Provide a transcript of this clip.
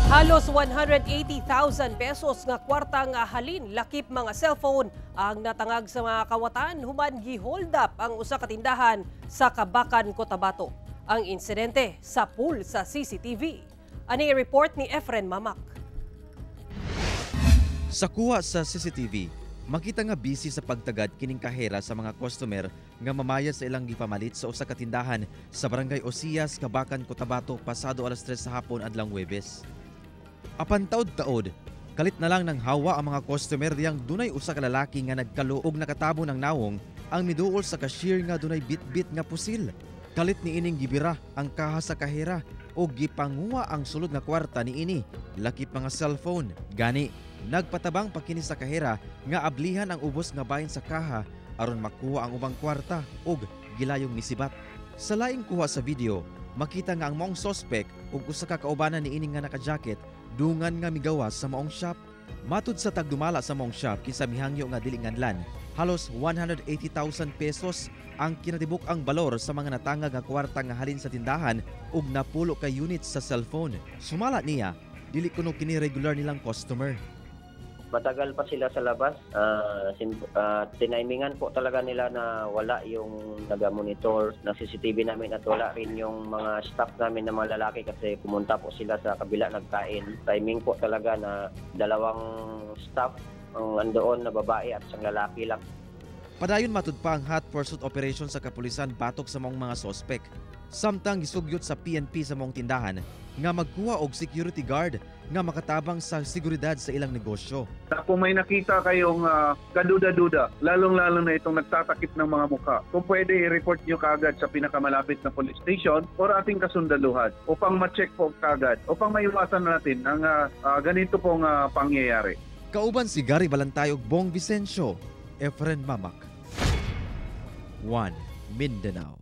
Halos 180,000 pesos nga kwarta nga halin lakip mga cellphone ang natangag sa mga kawatan human gi-hold up ang usa ka tindahan sa Kabacan, Cotabato. Ang insidente sapul sa CCTV. Ani report ni Efren Mamak. Sa kuha sa CCTV, makita nga busy sa pagtagad kining kahera sa mga customer nga mamayad sa ilang gipamalit sa usa ka tindahan sa Barangay Osias, Kabacan, Cotabato pasado alas 3 sa hapon adlawng Huwebes. Apan taod-taod, kalit na lang ng hawa ang mga customer diyang dunay usa ka lalaki nga nagkalo og nakatabo ng nawong ang miduol sa cashier nga dunay bitbit nga pusil. Kalit ni ining gibira ang kaha sa kahera o gipanguha ang sulod nga kwarta niini, lakip mga cellphone. Gani, nagpatabang pa kini sa kahera nga ablihan ang ubos nga bahin sa kaha aron makuha ang ubang kwarta ug gilayong misibat. Sa laing kuha sa video, makita nga ang maong sospek ug usa ka kaubanan niini nga naka-jacket dungan nga migawas sa maong shop. Matud sa tagdumala sa maong shop kinsa mihangyo nga dili nganlan, halos 180,000 pesos ang kinatibuk ang balor sa mga natangag nga kwarta nga halin sa tindahan ug napulo ka units sa cellphone. Sumala niya, dili kuno kini regular nilang customer. Matagal pa sila sa labas. Tinaimingan po talaga nila na wala yung naga-monitor ng CCTV namin at wala rin yung mga staff namin na mga lalaki kasi pumunta po sila sa kabila, nagkain. Timing po talaga na dalawang staff ang andoon na babae at isang lalaki lang. Padayon matud pa ang hot pursuit operation sa kapulisan batok sa maong mga sospek. Samtang gisugyot sa PNP sa maong tindahan nga magkuha og security guard nga makatabang sa seguridad sa ilang negosyo. Na kung may nakita kayong kaduda-duda, lalong-lalo na itong nagtatakip ng mga mukha, kung pwede i-report nyo kaagad sa pinakamalapit na police station or ating kasundaluhan upang ma-check po kaagad, upang maiwasan natin ang ganito pong pangyayari. Kauban si Gary Balantay ug Bong Vicencio, Efren Mamak. 1 Mindanao.